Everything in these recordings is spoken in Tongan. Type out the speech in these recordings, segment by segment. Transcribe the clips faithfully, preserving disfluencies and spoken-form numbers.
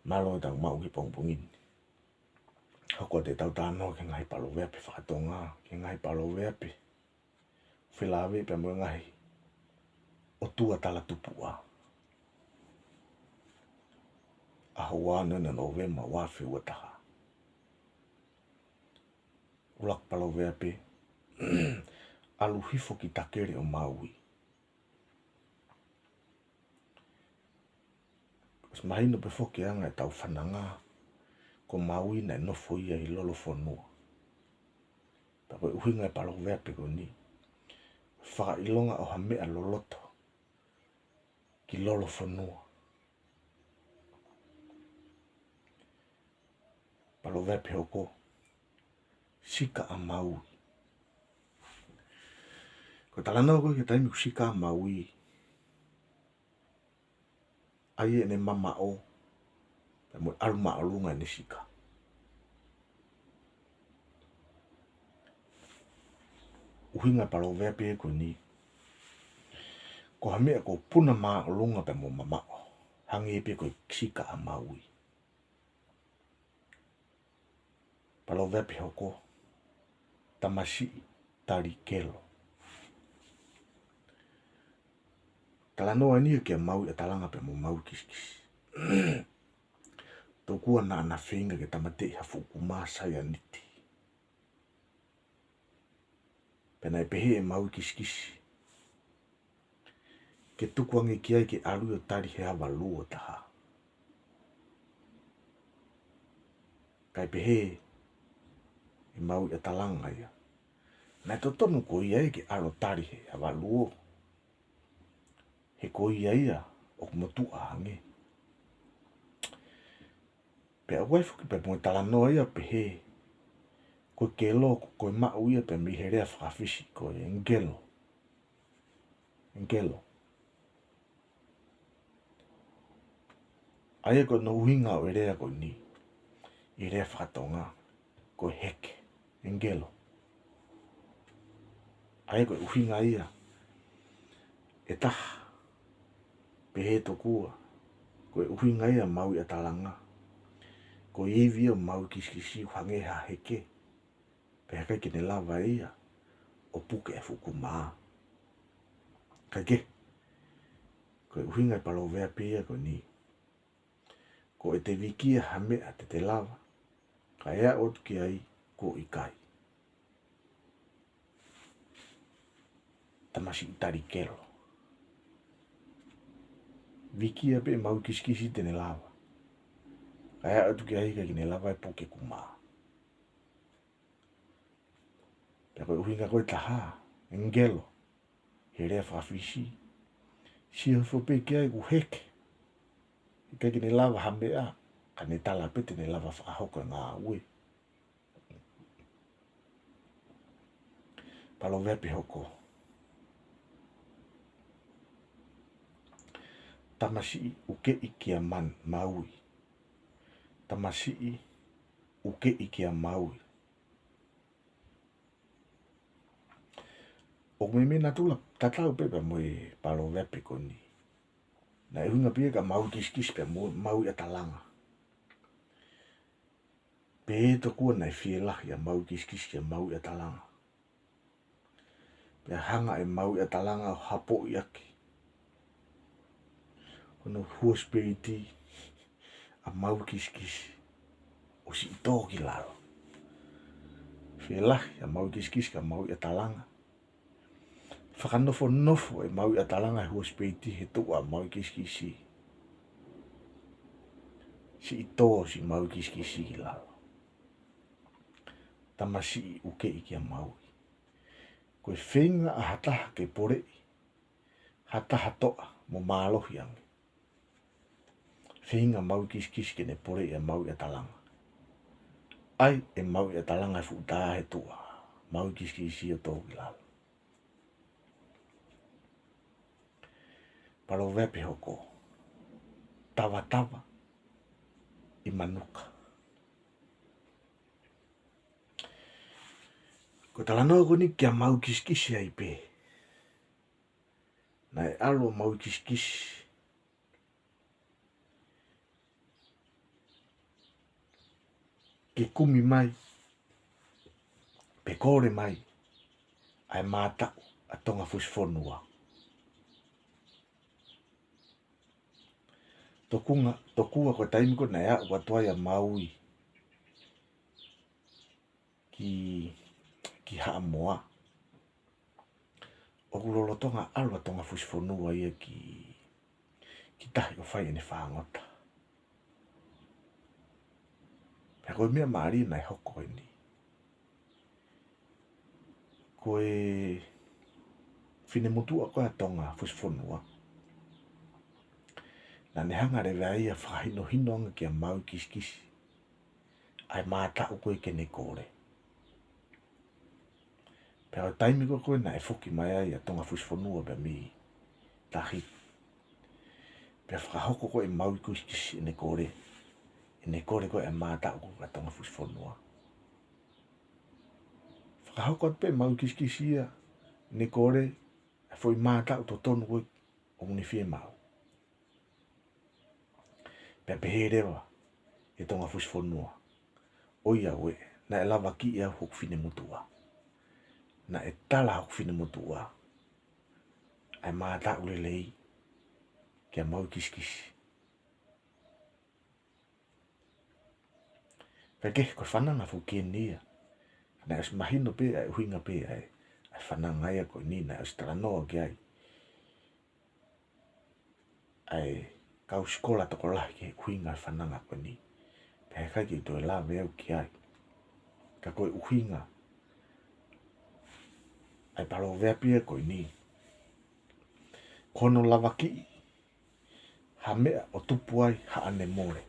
Mālō e tau maʻu ki he pongipongi ni. Hoko atu e tau talanoa ki he ngaahi paloveape fakatonga, ki he ngaahi paloveape felāveʻi pea mo e ngaahi ʻotua talatupuʻa. ʻAho ua noa eni ʻo Nōvema ua afe ua taha. ʻUluaki paloveape, ʻalu hifo ki Takele ʻo Maui. ʻOsi mahino pē foki e anga e tau fananga, ko Maui naʻe nofo ia ʻi Lolofonua. Pea ko e ʻuhinga e paloveape ko eni, fakaʻilonga ʻo ha meʻa loloto ki Lolofonua. Paloveape hoko, sika ʻa Maui. Ko e talanoa ko ē ki he taimi ʻoku sika ai ʻa Maui, ʻa ia ʻene mamaʻo, pea mo e ʻalu māʻolunga ʻene sika. ʻUhinga e paloveape ko eni, ko ha meʻa ʻoku puna māʻolunga pea mo mamaʻo, hangē pē ko e sika ʻa Maui. Paloveape hoko, tamasiʻi tali kelo. Talanoa eni ia kia Maui ʻAtalanga pea mo Maui Kisikisi. Tokua naʻa na feinga ke tāmateʻi ha fuʻu kumā saianiti. Pea naʻe pehē ʻe Maui Kisikisi ke tuku ange ki ai ke ʻalu ia ʻo tali he havaluo ʻo taha. Kae pehē ʻe Maui ʻAtalanga ia, naʻe totonu ko ia ia ke ʻalu ʻo tali he havaluo, he ko ia ia ʻoku motuʻa ange. Pea ʻoku ʻi ai foki pē mo e talanoa ia ʻo pehē, ko e kelo, ko e maʻu ia pē mei he lea faka-Fisi ko e ngelo. Ngelo. ʻA ia ko hono ʻuhinga ʻo e lea ko eni, ʻi he lea faka-Tonga, ko e heke, ngelo. ʻA ia ko e ʻuhinga ia ʻe taha, pehē tokua, ko e ʻuhinga ia ʻa Maui ʻAtalanga, ko e ivi ia ʻo Maui Kisikisi ʻoku hangē ha heke, pea ʻikai ke ne lava ia ʻo puke e fuʻu kumā. Kae kehe, ko e ʻuhinga e paloveape ia ko eni, ko ʻete vikia ha meʻa te te lava, kae aʻu atu ki ai kuo ʻikai. Tamasiʻi tali kelo. Vikia pē ʻe Maui Kisikisi te ne lava, kae aʻu atu ki ai ʻikai ke ne lava e puke kumā. Pea ko e ʻuhinga ko ē ʻe taha, ngelo, he lea faka-Fisi, sio hifo pē ki ai ʻoku heke, ʻikai ke ne lava ha meʻa, ka ne tala pē te ne lava fakahoko e ngāue. Paloveape hoko, tamasiʻi ʻukeʻi kia Man-, Maui. Tamasiʻi ʻukeʻi kia Maui. ʻOku meimei natula tatau pē pea mo e paloveape ko eni. Naʻe ʻuhinga pē ia kia Maui Kisikisi pea mo Maui ʻAtalanga. Pehē tokua naʻe fielahi ʻa Maui Kisikisi kia Maui ʻAtalanga. Pea hanga ʻe Maui ʻAtalanga ʻo hapoʻi ʻaki hono huosipeliti ʻa Maui Kisikisi ʻo siʻi tō ki lalo. Fielahi ʻa Maui Kisikisi kia Maui ʻAtalanga. Fakanofonofo ʻe Maui ʻAtalanga e huosipeliti he tuʻa ʻa Maui Kisikisi. Siʻi tō siʻi Maui Kisikisi ki lalo. Tamasiʻi ʻukeʻi kia Maui. Ko e feinga ʻa ha taha ke poleʻi ha taha toʻa mo mālohi ange. Feinga Maui Kisikisi ke ne poleʻi ʻa Maui ʻAtalanga. ʻAi ʻe Maui ʻAtalanga e fuʻu tā he tuʻa, Maui Kisikisi ʻo tō ki lalo. Paloveape hoko, tavatava ʻi Manuka. Ko e talanoa ko eni kia Maui Kisikisi ai pē. Naʻe ʻalu ʻa Maui Kisikisi ke kumi mai, pe kole mai ʻa e mātaʻu ʻa Tonga Fusifonua. Tokunga, tokua ko e taimi ko ē naʻe aʻu atu ai ʻa Maui ki, ki Haʻamoa, ʻoku lolotonga ʻalu ʻa Tonga Fusifonua ia ki, ki tahi ʻo fai ʻene fāngota. Pea ko e meʻa mālie naʻe hoko eni, ko e finemotuʻa ko ē ʻa Tonga Fusifonua, naʻa ne hanga leva ia ʻo fakahinohino ange kia Maui Kisikisi ʻa e mātaʻu ko ē ke ne kole. Pea ko e taimi ko ē naʻe foki mai ai ʻa Tonga Fusifonua pea mei tahi, pea fakahoko ko ē ʻe Maui Kisikisi ʻene kole, ʻene kole ko ē ʻa e mātaʻu ko ē ʻa Tonga Fusifonua. Fakahoko atu pē ʻe Maui Kisikisi ia ʻene kole ʻa e foʻi mātaʻu totonu ko ē ʻoku ne fiemaʻu. Pea pehē leva ʻe Tonga Fusifonua, ʻoiauē, naʻe lavakiʻi au hoku finemotuʻa. Naʻe tala hoku finemotuʻa ʻa e mātaʻu lelei kia Maui Kisikisi. Pea kehe, ko e fananga foki eni ia. Naʻe ʻosi mahino pē ʻa e ʻuhinga pē ʻa e, ʻa e fananga ia ko eni, naʻe ʻosi talanoa ki ai ʻa e kau sikola tokolahi ki he ʻuhinga ʻo e fananga ko eni. Pea heʻikai ke u toe lave au ki ai. Ka ko e ʻuhinga ʻa e paloveape ia ko eni, ko hono lavakiʻi ha meʻa ʻo tupu ai haʻane mole.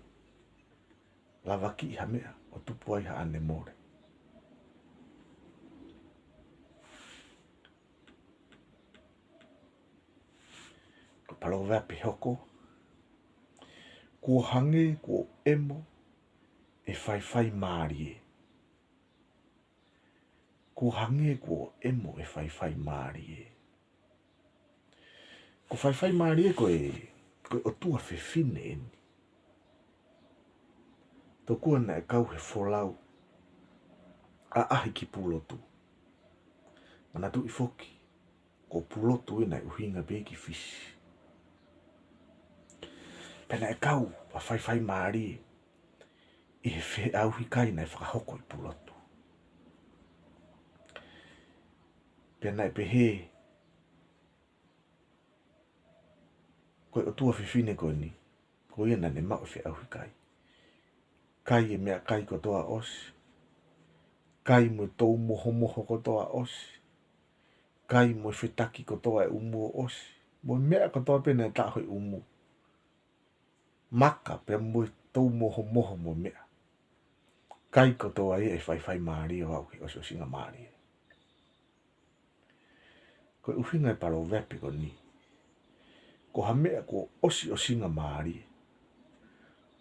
Lavakiʻi ha meʻa ʻo tupu ai haʻane mole. Ko e paloveape hoko: Kuo hangē kuo ʻemo ʻe faifai mālie. Kuo hangē kuo ʻemo ʻe faifai mālie. Ko faifai mālie ko e, ko e ʻotua fefine eni. Tokua naʻe kau he folau ʻaʻahi ki Pulotu. Manatuʻi foki, ko Pulotu ʻi he ʻuhinga pē ki Fisi. Pea naʻe kau ʻa faifai mālie ʻi he feʻauhi kai naʻe fakahoko ʻi Pulotu. Pea naʻe pehē, ko e ʻotua fefine ko eni, ko ia naʻa ne maʻu e feʻauhi kai. Kai e meʻakai kotoa ʻosi. Kai mo e tou mohomoho kotoa ʻosi. Kai mo e fetaki kotoa e ʻumu ʻosi. Mo e meʻa kotoa pē naʻe taʻofi ʻi ʻumu. Maka pea mo e tou mohomoho mo e meʻa. Kai kotoa ia ʻe faifai mālie ʻo aʻu ki he ʻosiʻosingamālie. Ko e ʻuhinga e paloveape ko eni, ko ha meʻa kuo ʻosiʻosingamālie,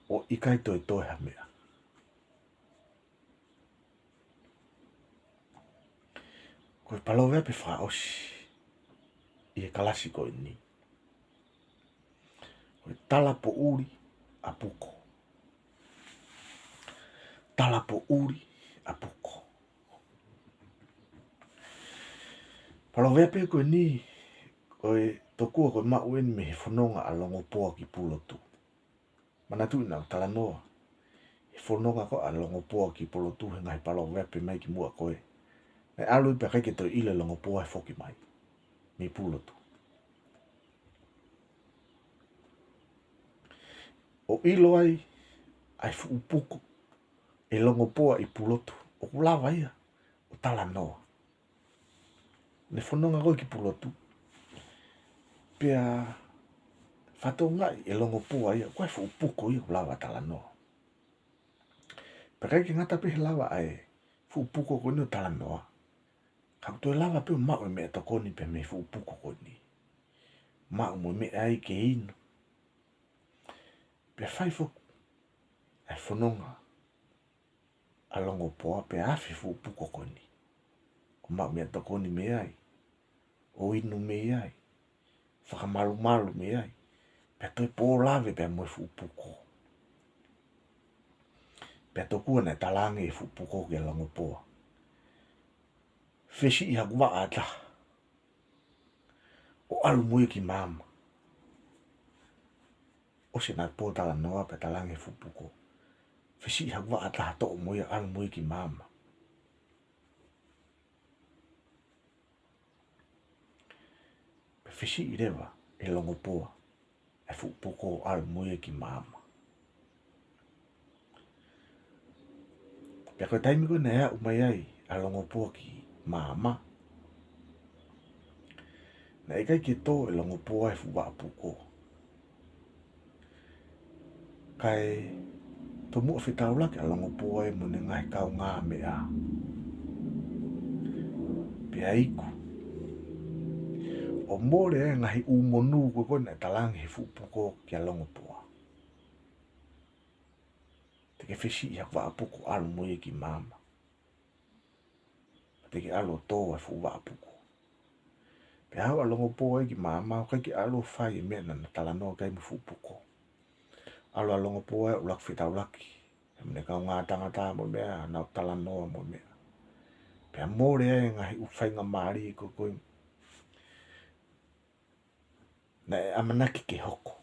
ʻo ʻikai toe toe ha meʻa. Ko e paloveape fakaʻosi ʻi he kalasi ko eni, ko e talapoʻuli ʻa Puko. Talapoʻuli ʻa Puko. Paloveape ko eni, ko e tokua ko e maʻu eni mei he fononga ʻa Longopoa ki Pulotu. Manatuʻi naʻa ku talanoa he fononga ko ē ʻa Longopoa ki Pulotu he ngaahi paloveape mai kimuʻa ko ē. Naʻe ʻalu ia pea ʻikai ke toe ʻilo ʻe Longopoa e foki mai mei Pulotu. ʻO ʻilo ai ʻa e fuʻu puko ʻe Longopoa ʻi Pulotu, ʻoku lava ia ʻo talanoa. Ne fononga ko ē ki Pulotu, pea fakatokangaʻi ʻe Longopoa ia, ko e fuʻu puko ia ʻoku lava talanoa. Pea ʻikai ke ngata pē he lava ʻa e fuʻu puko ko eni ʻo talanoa, ka ʻoku toe lava pē ʻo maʻu e meʻatokoni pē mei he fuʻu puko ko eni. Maʻu mo e meʻa ia ke inu. Pea fai foki ʻa e fononga ʻa Longopoa pea afe fuʻu puko ko eni. ʻO maʻu meʻatokoni mei ai, ʻo inu mei ai, fakamalumalu mei ai, pea toe pōlave pea mo e fuʻu puko. Pea tokua naʻe talaange ʻe he fuʻu puko kia Longopoa: Fesiʻi haku vaʻa ʻe taha ʻo ʻalu mo ia ki maama. ʻOsi ʻena pōtalanoa pea talaange ʻe he fuʻu puko: Fesiʻi haku vaʻa ʻe taha, toʻo mo ia, ʻalu mo ia ki maama. Pea fesiʻi leva ʻe Longopoa ʻa e fuʻu puko ʻo ʻalu mo ia ki maama. Pea ko e taimi ko ē naʻe aʻu mai ai ʻa Longopoa ki maama, naʻe ʻikai ke tō ʻe Longopoa e fuʻu vaʻa puko. Kae tomuʻa fetaulaki ʻa Longopoa ia mo ʻene ngaahi kaungāmeʻa. Pea iku, ʻo mole ai e ngaahi ʻū monū ko ē naʻe talaange ʻe he fuʻu puko kia Longopoa: Te ke fesiʻi haku vaʻa puko, ʻalu mo ia ki maama. Te ke ʻalu ʻo tō e fuʻu vaʻa puko. Pea aʻu ʻa Longopoa ia ki maama, ʻo ʻikai ke ʻalu ʻo fai e meʻa naʻá na talanoa ki ai mo e fuʻu puko. ʻAlu ʻa Longopoa ia ʻo ʻuluaki fetaulaki mo ʻene kaungā tangata mo e meʻa, nau talanoa mo e meʻa. Pea mole ai e ngaahi ʻū faingamālie ko ē naʻe ʻamanaki ke hoko,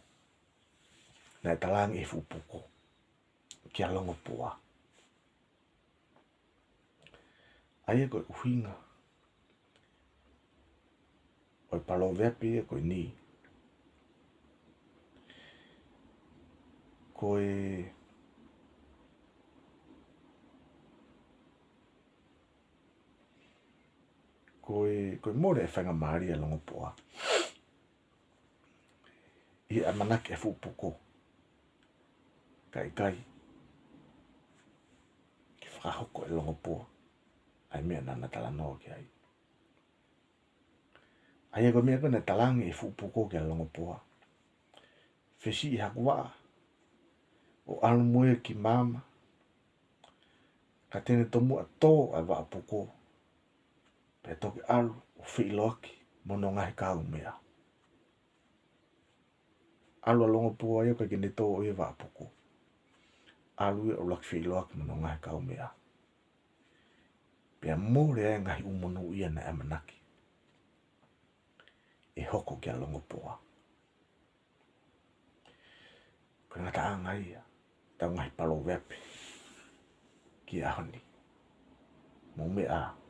naʻe talaange ʻe he fuʻu puko kia Longopoa. ʻA ia ko e ʻuhinga ʻo e paloveape ia ko eni. Ko e, ko e, ko e mole e faingamālie ʻa Longopoa ʻi he ʻamanaki ʻa e fuʻu puko, kae ʻikai ke fakahoko ʻe Longopoa ʻa e meʻa naʻá na talanoa ki ai. ʻA ia ko e meʻa ko ē naʻe talaange ʻe he fuʻu puko kia Longopoa: Fesiʻi haku vaʻa ʻo ʻalu mo ia ki maama, ka te ne tomuʻa tō ʻa e vaʻa puko, pea toki ʻalu ʻo feʻiloaki mo hono ngaahi kaumeʻa. ʻAlu ʻa Longopoa ia, ʻikai ke ne tō ʻe ia e vaʻa puko. ʻAlu ia ʻo ʻuluaki feʻiloaki mo hono ngaahi kaumeʻa. Pea mole ai e ngaahi ʻū monū ia naʻe ʻamanaki ʻe hoko kia Longopoa. Ko e ngataʻanga ia ʻetau ngaahi paloveape ki he ʻaho ni. Mou meʻa ā.